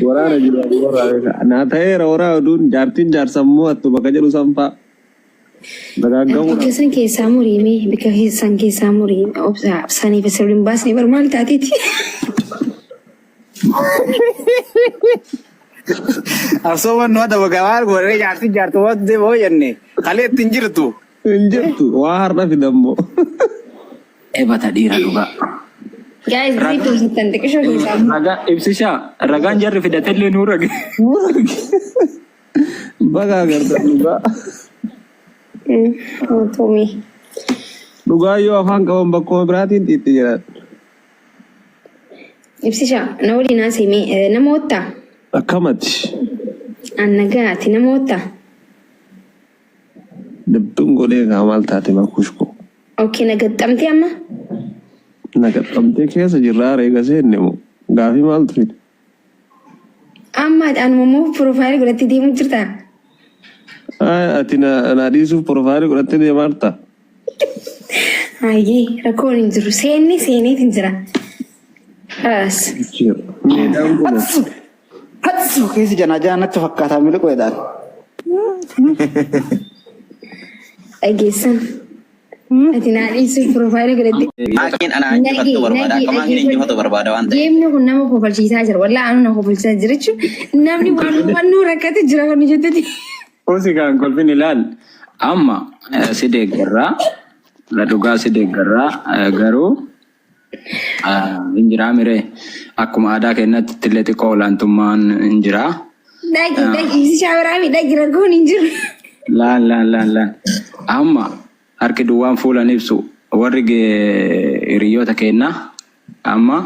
Waraana jiru warraa beeka. Naa ta'eera waraa oduun jaartiin jaarsa mo'attu bakka jedhu sanfaa. Dagaaggamuudha. Bikka san keessaa murii mee bikka san keessaa murii obsa saniif sirriin hin baasne bar maal taateeti? Absooman nu adaba gabaa godhee jaartii jaartuu waan deemoo jenne kalee ittiin jirtu. Hin jirtu waa har'a fidammoo. Ebata dhiira dhugaa. Guys, gisee tolchitan xiqqishoo keessaa murii. Ragaa ibsishaa ragaan jarri fidatellee nuu rage. Baga agartan dhugaa. Tomii. Dhugaa yoo afaan qaban bakkuma biraatiin xiixxi jedhan. Ibsisha na waliin haasa'ime namoota Akkamati. an nagaati namoota. Dubbiin godhee kaa maal taate bakuush koo. Okay na gaxxamtee amma. Na qaxxamtee keessa jirraa reega seenne moo gaafii maaltu fide? Amma anuma immoo profile godhattee deemuu jirtaa? Ay, ati na na dhiisuuf profile godhattee deemaa jirta. Hayyee rakkoon hin jiru. Seenni seeneet hin jira. As. Meedaan kun Hatsu! Hatsu! Keessi janaa janaa natti fakkaataa miliquu jedhaan. Dhageessan. Ati naa dhiisuuf profile godhattee. Maakiin anaa injifattu barbaada. Akka maakiin injifatu barbaada waan ta'eef. Geemni kun nama kofalchiisaa jira. Wallaa anu na kofalchiisaa jira jechuun namni waan hubannuu rakkate jira kan jettuti. Usi kan kolfin ilaal. Amma si deeggarraa. La dhugaa si deeggarraa garuu hin jiraa miree akkuma aadaa keenyatti illee xiqqoo olaantummaan hin jiraa. Dhaqi dhaqi si shaawaraami dhaqi rakkoon hin jiru. Laal laal laal laal. Amma harki duwwaan fuulan ibsu warri hiriyoota keenyaa amma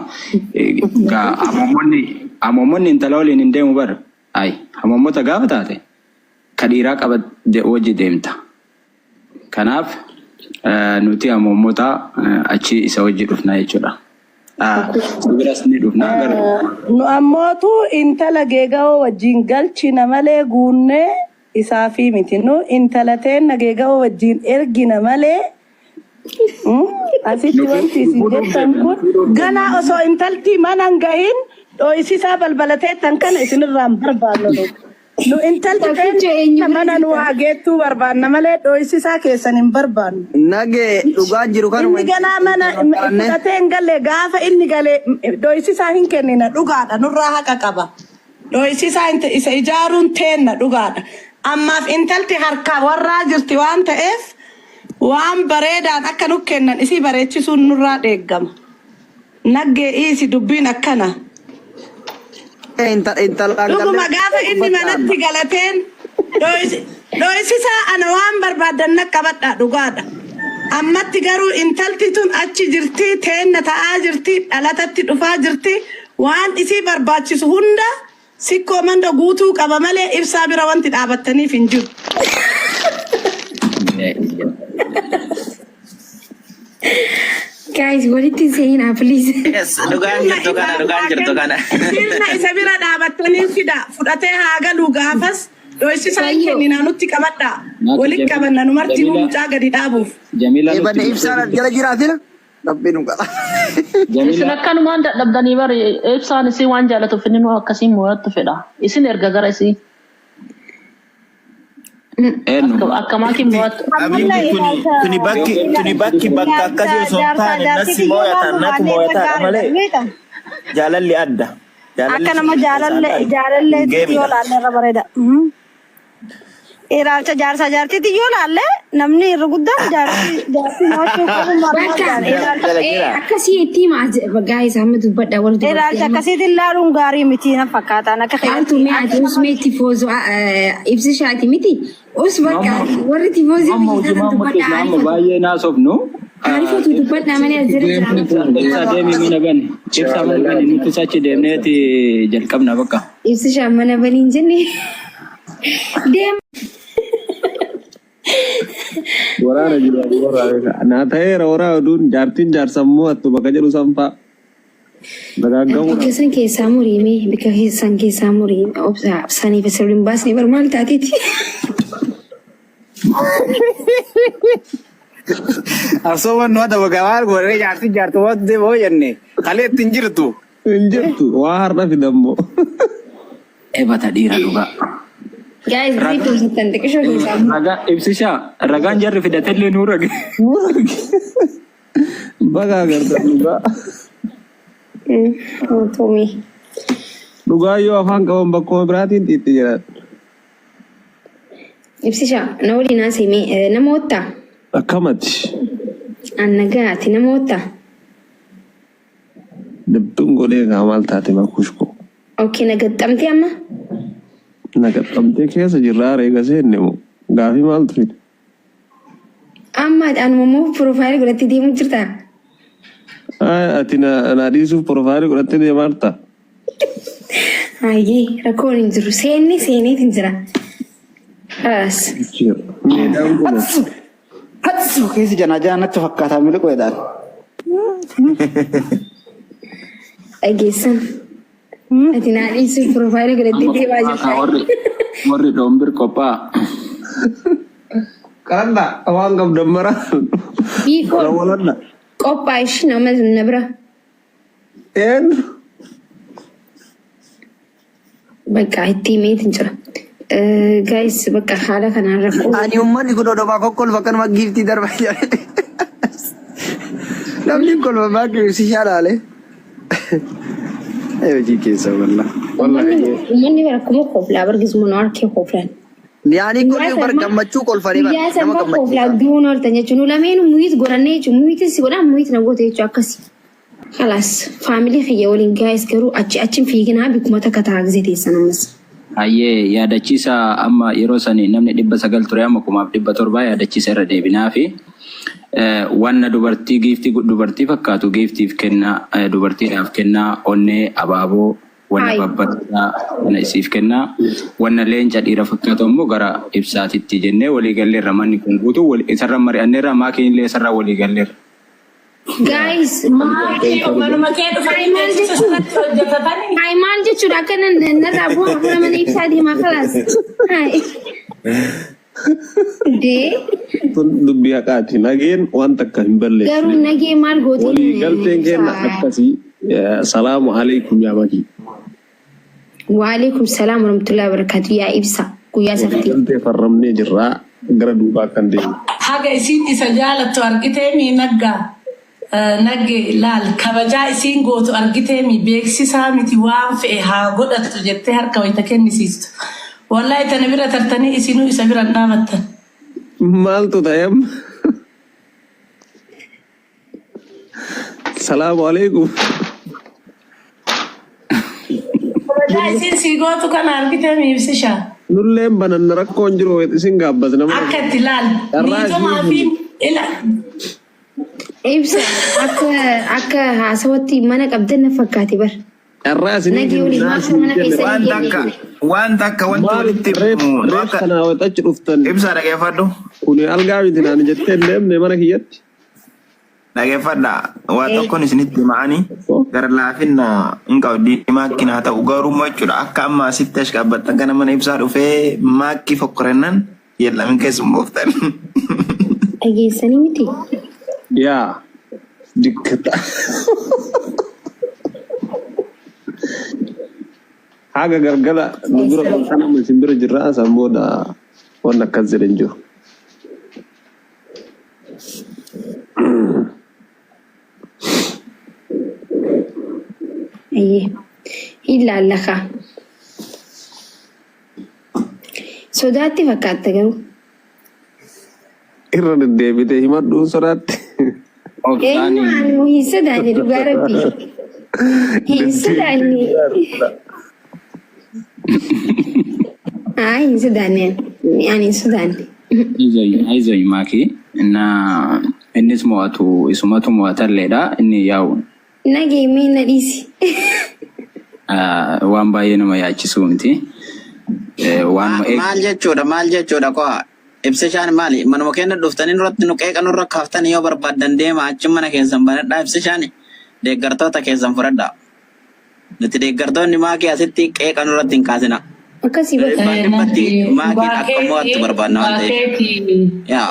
hamoomonni hamoomonni intala waliin hin deemu bar. Ay hamoomota gaafa taate ka dhiiraa qaba wajji deemta. Kanaaf nuti hamoomota achi isa wajji dhufna jechuudha. Si biras ni dhufna garuu. Nu ammootu intala geega'oo wajjin galchina malee guunnee isaafii miti. Nu intala teenna geega'oo wajjin ergina malee asitti Nu wanti isin fuudhuuf jettan deemna. Nu kun fuudhuuf deemna. ganaa osoo intaltii mana hin gahin dhooysisaa balbala teettan kana isinirraa hin barbaannu nu. Nu intalti Tokkicha eenyu teenna bira mana nu jirta? haa geettuu barbaanna malee dhooysisaa keessan hin barbaannu. Nage dhugaan jiru kanuma Inni ganaa mana hin fakkaanne. fudhatee hin galle gaafa inni gale dhooysisaa hin kennina dhugaadha nurraa haqa qaba. Dhooysisaa isa ijaaruun teenna dhugaadha. Ammaaf intalti harkaa warraa jirti waan ta'eef waan bareedaan akka nu kennan isii bareechisuun nurraa dheeggama. Naggee dhiisi dubbiin akkana. Intalaan Dhuguma gallee gaafa inni uffata manatti galateen dhooysisaa ana waan barbaadan na qabadhaa dhugaadha. Ammatti garuu intalti tun achi jirti teenna ta'aa jirti dhalatatti dhufaa jirti waan isii barbaachisu hunda sikkoo manda guutuu qaba malee ibsaa bira wanti dhaabattaniif hin jiru. Guys walitti hin seenaa please. Yes, dhugaan Sirna jirtu kana, isaaf dhugaan haa jirtu kennu. kana. Sirna isa bira dhaabattanii fida. Fudhatee haa galu gaafas dhoysisa hin Fayyoo. kenninaa nutti qabadhaa. Naatu Walitti qabanna nu martinuu Jamila mucaa gadi dhaabuuf. Jamila nutti Eebanne dhuftee ibsaan jirti. jala jiraatina. Rabbi nu qaba. Isin Jamila akkanumaan dadhabdanii bari ibsaan isii waan jaalatuuf inni nu akkasiin mo'attu fedha. Isin erga gara isii. eenyu Akka akka maakiin mo'attu. Habiibti Ammallee kuni ilaalcha kuni bakki tuni bakki bakka ilaalcha akkasii osoo hin jaarsaa taane nasi jaartiitiin yoo mooyatan laallu natu baannee irra mooyataadha gaariidha malee beekta. jaalalli adda. Jaalalli Akka nama sirrii isaan jaalallee adda. Kun jaalalleetti yoo geemidha. laalle irra bareeda. Mhm. Ilaalcha jaarsaa jaartiitiin yoo laalle namni irra guddaan jaartii jaartii mo'achuu qabu maal maal Bakka gaariidha. Ilaalcha Jala jira. akkasii itti himaa guys amma dubbadha warri dubartii ilaalcha amma. akkasiitiin laaluun gaarii miti na fakkaataan akka Caaltuu kiyyatti mee akka ati nama usmee tifoozoo ibsishaati miti. Us bakka warri tifoozoo Amma biyya hojii sana maamma dubbadha keessaa amma ariifatu. baay'ee naasofnu. Ariifatu dubbadha malee as jira jira. Ibsaa deemii mana bani. Ibsaa mana bani nuti achi deemneeti jalqabna bakka. Ibsishaan mana baniin jenne. Deem. Waraana jiru warraa beeka. Naa ta'eera waraa oduun jaartiin jaarsa mo'attu bakka jedhu sanfaa. Dagaaggamuudha. Bikka san keessaa murii mee bikka san keessaa murii obsa saniif sirriin baasne bar maal taateeti? Absooman nu adaba gabaa godhee jaartii jaartuu waan deemoo jenne kalee ittiin jirtu. Hin jirtu waa har'a fidammoo. Ebata dhiira dhugaa. Guys, gisee poosittan xiqqishoo keessaa. Ragaa ibsishaa ragaan jarri fidatellee nuu rage. Baga agartan dhugaa. Tomii. Dhugaa yoo afaan qaban bakkuma biraatiin xiixxi jedhan. Ibsishaa na waliin haasa'ime nama wottaa? Akkamati. An nagaati nama wottaa? Dibbiin godhee kaa maal taate makuush koo. Okay, na gaxxamtee amma? Na qaxxamtee keessa jirraa reega seenne moo gaafii maaltu fide? Amma anuma immoo profile godhattee deemuu jirtaa? Ay, ati na na dhiisuuf profile godhattee deemaa jirta? Hayyee rakkoon hin jiru. Seenni seeneetiin jira. Kalaas. Meedaan kun Hatsu! Hatsu! Keessi janaa janaa natti fakkaataa miliquu jedhaan. Dhageessan. Ati naa dhiisuuf profile godhattee Amma deemaa qophaa kaa jirta. warri warri dhoombir qophaa. Qaradha waan qabdan mara. Biikoon Waladha. qophaa ishii nama na bira. Een Bakka itti himeetiin jira. Guys, bakka haala kanaan rakkoo. Ani uummanni kun odoo kokkolfa akkanuma giiftii darba jedhe. Namni kolfa baakii si shaalaale. Hojii keessa wallah. Uummanni uummanni bara akkuma kooflaa bargisuma nu harkee kooflaan. Yaani kun Guyyaa bar sanmaa gammachuu kolfanii bar guyyaa nama sanmaa kooflaa gammachiisa. du'uun ooltan jechuun nu lameen muyit godhannee jechuun muyitis si godhaa muyit na goote jechuun akkasi. Kalaas family kiyya waliin guys garuu achi achin fiiginaa bikkuma takka ta'a gisee teessan ammas. Hayyee yaadachiisa amma yeroo sani namni 900 ture amma 1700 yaadachiisa irra deebinaafi wanna dubartii giiftii dubartii fakkaatu giiftiif kennaa dubartiidhaaf kennaa onnee abaaboo wanna Hayi. babbareedaa kana isiif kennaa wanna leenca dhiira fakkaatu ammoo gara ibsaatitti jennee walii galleerra manni kun guutuu isarra mari'anneerra maakiin illee isarra walii galleerra. Guys, Maakii manuma kee Hayi dhufanii maal beeksisa jechuun? sirratti hojjetatanii. Hayi maal jechuudha akka nan narraa bu'aa fuula mana ibsaa deemaa kalaas. Hayi. Dee Tun dubbii haqaati. Nageen waan takka hin garuu balleessine. nagee maal gootiin Walii galteen keenya ibsaa. akkasii. Salaamu alaikum yaa makii. Waalaikum salaam warahmatullahi wabarakatuh yaa ibsa guyyaa Walii saftii. galtee farramnee jirraa gara duubaa kan deemu. Haga isiin isa jaalattu argiteemi nagga nagge laal kabajaa isiin gootu argiteemi beeksisaa miti waan fe'e haa godhattu jettee harka wayita kennisiistu. Wallahi tana bira tartanii isinuu isa bira hin dhaabattan. Maaltu ta'e amma? Salaamu alaikum. Kabajaa isiin sii gootu kana argiteemi ibsishaa. Nulleen bananna rakkoon jiru isin gaabbas nama Akka itti laal carraa niitomaa isinii fi kennu. ila Ibsa akka akka haasawatti mana qabdan na fakkaate bar. Carraa isinii Nagee waliin kennaa maaf isin mana jenne. keessan Waan hin takka geenne. waan takka wanti Maal walitti reef nu reef akka kanaa waxachi dhuftan ibsaa dhageeffadhu. kuni algaa miti naan jettee hin deemne mana kiyyatti. Dhageeffadha waa tokkoon isinitti hima'anii gara laafinna hin qabdi maakkiin haa ta'u garuu immoo jechuudha akka amma asitti ash qaabbattan kana mana ibsaa dhufee maakkii fokkorennan yellamin keessummooftan. Dhageessanii miti. Yaa dikkata. Haga galgala nu bira ooltan amma isin bira jirra san booda waan akkas jedhe hin jiru. Ayyee. Hin laallaka. Sodaatti fakkaatta garuu. Irra deddeebitee himadhuun sodaatti. Obsaani. Eenyu ani hin sodaanne dhugaa rabbii. Hin sodaanne. Haa hin sodaanne ani. Ani hin sodaanne. Ayzoy ayzoy maaki na innis mo'atu isumatu mo'atalleedha inni yaa'u Nagee mee na dhiisi. waan baay'ee nama yaachisuu miti. Waanuma eeg Maal jechuudha maal jechuudha qo'a ibsishaan maali manuma keenya dhuftanii nurratti nu qeeqa nurra kaaftanii yoo barbaaddan deema achi mana keessan banadhaa ibsishaan deeggartoota keessan fudhadhaa. Nuti deeggartoonni maakii asitti qeeqa nurratti hin kaasina. Akkasii bakka. Dhibbaan dhibbatti maakiin akka mo'attu barbaadna waan ta'eef. Dhugaa keeti. Yaa.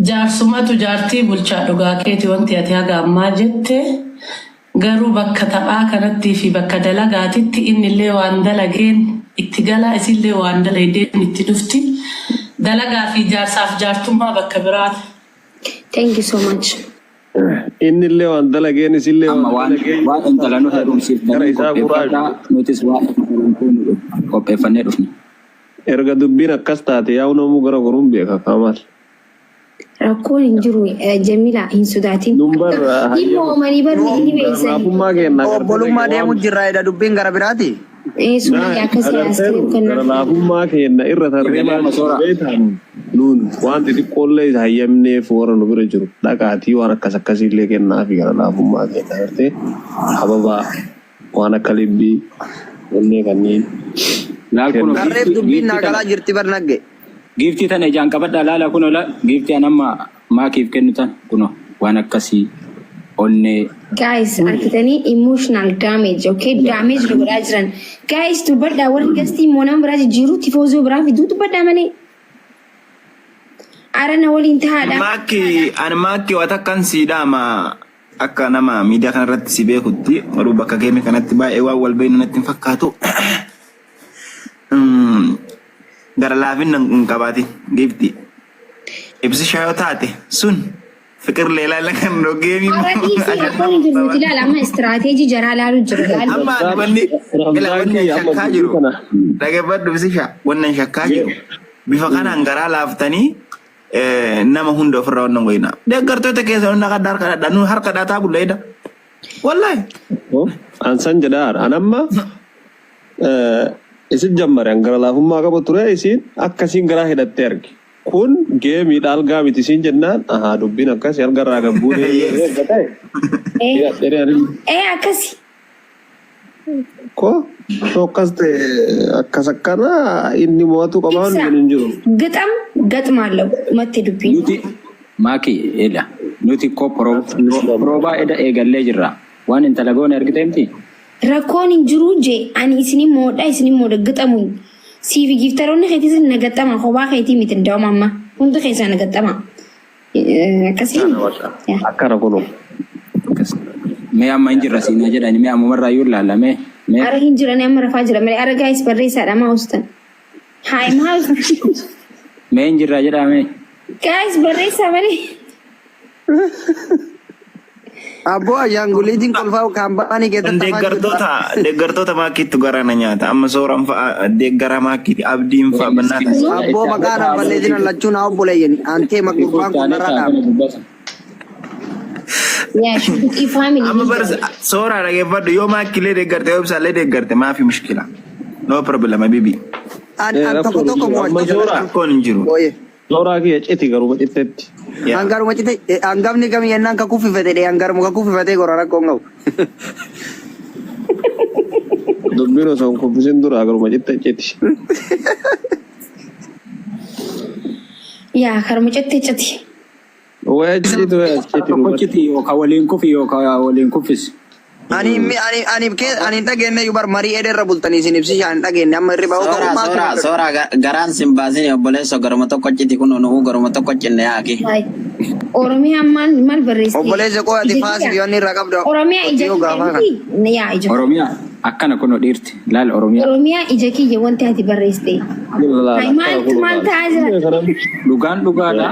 Jaarsumatu jaartii bulchaa dhugaa keeti wanti ati haga ammaa jette garuu bakka taphaa kanattii fi bakka dalagaatitti innillee waan dalageen Itti galaa isillee waan dalaydeen itti dhufti. Dalagaa fi jaarsaaf jaartummaa bakka biraati. Thank you so much. Inni illee waan dalageen isillee Amma waan waan dalageen waan intala nu gara heerumsiiftanii isaa guraa qopheeffadhaa nutis waan intalan kun qopheeffannee dhufne. Erga dubbiin akkas taate yaa'u namuu gara goruun beeka kaamaal. Rakkoon hin jiru Jamila hin sodaatin. Nun bar Hin hayyama mo'amanii bar ni beeksisanii. laafummaa keenna agartee Obbolummaa deemu waan jirra jedha dubbiin gara biraati. Sumayyaa akkasii agarteeru aaskiriim gara kennaaf. laafummaa keenna irra tarree Egalee maal amma soora. beektaan nuun waan xixiqqoollee hayyamneef warra nu bira jiru dhaqaatii waan akkas akkasiillee kennaafi gara laafummaa keenna agartee ababaa waan akka libbii onnee kanneen Laal kunoo kenna. Harreef giiftii dubbiin giiftii naa tana galaa jirti bar nagge. giiftii tana ijaan qabadhaa laala kunoo laal giiftii an amma maakiif kennu tan kunoo waan akkasii onnee Guys, argitanii emotional damage, okay? Damage nu godhaa jiran. Guys, dubbadhaa warri gastii immoo nama biraa jijjiiruu tifoozoo biraa fiduu dubbadhaa malee. Ara na waliin tahaadha. Maakki ani maakki waan akkan sii dhaama akka nama miidiyaa kanarratti si beekutti garuu bakka geeme kanatti baay'ee waan wal beeknu natti hin fakkaatu. Gara laafina hin qabaatin giifti. Ibsishaa yoo taate sun fiqir leelaa lakan geemii Ara dhiisii rakkoon hin jiru nuti ilaala amma istiraateejii jaraa ilaaluu jiru. Ilaali. Amma ani wanni ila Ramzaan wanni kiyya amma shakkaa dubbii jiru kana dhaggeeffadhu ibsishaa wanni shakkaa jiru bifa kanaan garaa laaftanii nama hunda ofirraa wannan goyina. Deeggartoota keessa hunda kadhaa harka dhadhaa nu harka dhaataa bulleedha. Wallahi. An san jedhaa an amma isin jammare an gara laafummaa qabu ture isiin akkasiin garaa hidhattee arge. Kun geemiidha algaa miti isiin jennaan ahaa dubbiin akkasii algarraa gabbuunee erga ta'e hidhadhee ani Ee akkasi. ko akkas ta'e akkas akkana inni mo'atu qabaan Ibsa. hin jiru. Gixam gaxmaallau dhumatti dubbiin. Nuti maaki eda nuti ko proobaa eda eegallee jirra waan intala goone argite miti. Rakkoon hin jiru je ani isinin moodha isinin moodha gixamu. Siifi giiftaroonni keetis na gaxxama kophaa keetii miti ndawama amma hundi keessaa na gaxxama. Akkasii. Akkana kunoo. Mee amma hin jirra siinaa jedhani mee ammumarraa iyyuu ilaalla mee mee Ara hin jirani amma rafaa jira malee ara gaayis barreessaadha maa hostan. Haay maa hostan. mee hin jirra jedhaa mee. Gaayis barreessaa malee. Abboo ashaanguliitiin kolfaa kaampaanii keessatti afaan Deeggartoota deeggartoota maakkiitu gara na nyaata. Amma sooraan fa'a deeggara maakkiiti abdiin fa'a bannaata. Abboo maqaa na balleessin lachuu naa obboleeyyani. Antee maqgurbaan kun narraa dhaabe. Yaa shubuxii faamilii. Amma bar sooraa dhageeffadhu yoo maakkiilee deeggarte yoo ibsaallee deeggarte maafi mushkila. No problem habibi. An an tokko tokko Amma mo'achuu sooraa Rakkoon hin jiru. Ooye. sooraa kiyya citi garuma cittetti. Hangaruma cite hangafni kami yennaan ka kuffifate dhe hangaruma ka kuffifatee gora rakkoon qabu. Dubbiin osoo hin kuffisin dura garuma citte citi. Yaa karuma cittee citi. Waya citi waya citi Tokko dhumatti. citi yookaan waliin kufi yookaan waliin kuffis. Ani ani ani ke ani hin dhageenye iyyuu bar marii ederra bultanii isin ibsisha hin dhageenye amma hirriba hoo Soora garuu soora maal soora garaan sin baasin obboleesso garuma tokko citi kun nu'u garuma tokko cinne yaaki. Oromiyaan maal maal barreessite? Obboleessa koo ati Ija faas kiyya. fi wanni irraa qabda. Oromiyaa ija Qotiyyoo kiyya gaafaa kana. miti? Yaa ija. Oromiyaa akkana kunoo dhiirti laal Oromiyaa Oromiyaa ija kiyya wanti ati barreessite. Hayi maaltu maal ta'aa jira? dhugaan dhugaadha.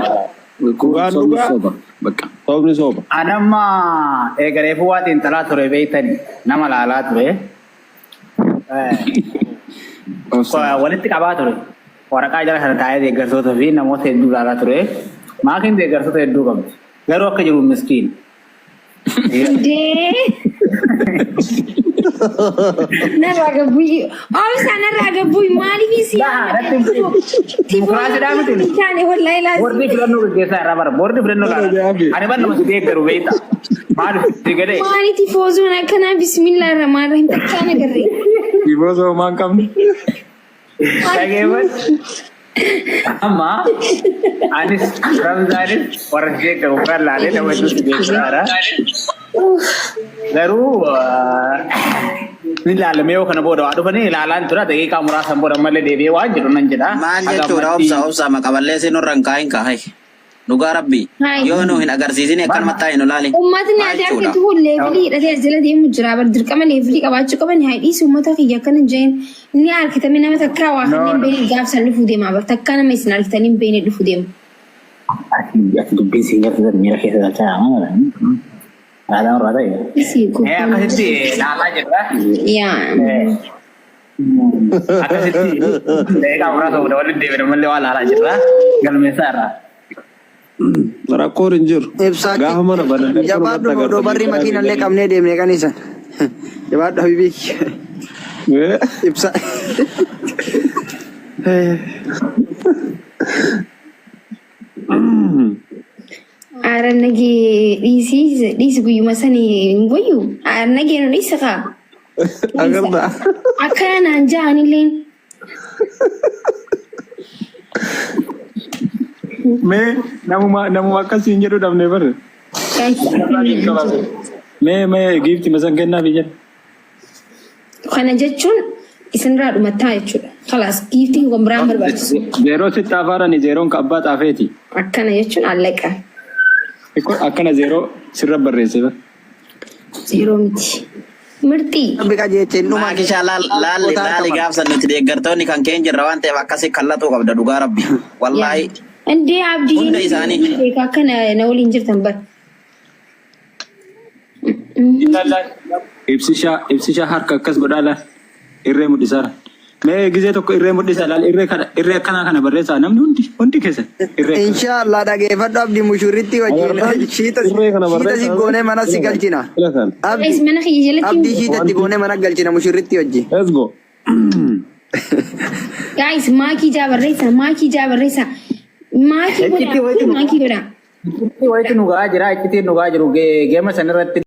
Dhugaan Sobni dhugaa. soba bakka. Sobni soba. Anamma eegareefu waa xiinxalaa ture beektani nama laalaa ture. Walitti qabaa ture. Waraqaa jala sana taa'ee deeggartoota fi namoota hedduu laalaa ture. Maakiin deeggartoota hedduu qabdi. Garuu akka jiru miskiin. Indee. Narraa gabbuyi. Oomsa narraa gabbuyi maaliif si Dimokiraasiidhaa miti. Taane wallahi laazim. Boordii filannoo gaggeessaa irraa bara. Boordii filannoo laala. Ani bar nama si deeggaru beekta. Maaliif si galee? Maali tifoozoon akkanaa bismillah rahmaan rahim takkaa nagarree. Tifoozoo maan qabne. Dhageeffadhu. Amma anis Ramzaanis warra si deeggaru kan laalee nama hedduu si deeggaraadha. Garuu ni ilaalame yoo kana booda waa dhufanii ilaalaan tura daqiiqaa muraasan booda ammallee deebi'ee waan jedhu nan jedha. Maal Haga jechuudha ammatti obsa obsa maqaballeessi nurra hin kaahin kaahay. Dhugaa rabbi Hai. yoo nu hin agarsiisin akkanumatti taa'e nu laali. Uummatni Maal ati jechuudha? argitu kun leevilii hidhatee as jala deemu jira. Bar dirqama leevilii qabaachuu qaban haa dhiisu uummata kiyya akkana hin jeen. Inni argitame nama takkaa waa No, kanneen no. beekne gaafsan dhufuu deema. Bar takkaa nama isin argitanii hin beekne dhufuu deema. Ati ati dubbiin siin garsiisan miira keessa galchaa yaa Aadaan irraa ta'e. Isi Eh, gubbaan. akkasitti laalaa jirra. Yaa. Eh, akkasitti daqiiqaa muraasa booda walitti deebine malee waan laalaa jirra. Galmeessaa irraa. Rakkoon hin jiru. Ibsaa Gaafa mana banan jabaadhu odoo barri makiinallee qabnee deemne kan isan. Jabaadhu habibii. Ibsa. Aara nagee dhiisii dhiisi guyyuma sanii hin wayyu. Aara nagee nu dhiisa kaa. Agartaa. Akkana naan ja'anilleen. Mee namuma namuma akkasiin jedhu dhabne barre. Mee mee giifti masan kennaa biyya. Kana jechuun isinirraa dhumattaa jechuudha. Kalaas giiftiin kun biraan barbaachisu. Zeeroo sitti afaarani zeeroon ka abbaa xaafeeti. Akkana jechuun allaqa. Akkana zeeroo sirra barreesse bar. Zeeroo miti. Mirxii. Rabbi qajeelche hin dhuman. Maakishaa laal laalli laali gaafsan nuti deeggartoonni kan keenya jirra waan ta'eef akkasii kallatuu qabda dhugaa rabbi. Wallaahi Indee abdii hunda isaanii. beeka akka na na waliin jirtan bar. Ibsishaa ibsishaa harka akkas godhaa laal irree mudhisaa. Mee gizee tokko irree mudhisaa laal irree kana irree akkanaa kana barreessaa namni hundi hundi keessan irree akkana. Inshallah dhageeffadhu abdi mushurritti wajjin Agartaan shiita irree kana shiita si barreessaa. goonee mana si galchina. Ila kan. Abdi Guys mana kiyya jalatti abdi shiita itti Wanti goonee mana galchina mushurritti wajjin. let's go. Guys maakii jaa barreessaa maakii jaa barreessaa maakii Iccitii godhaa wayitu nu maakii godhaa. iccitii wayitu nu gahaa jira. Iccitiin nu gahaa jiru. Geema sanirratti.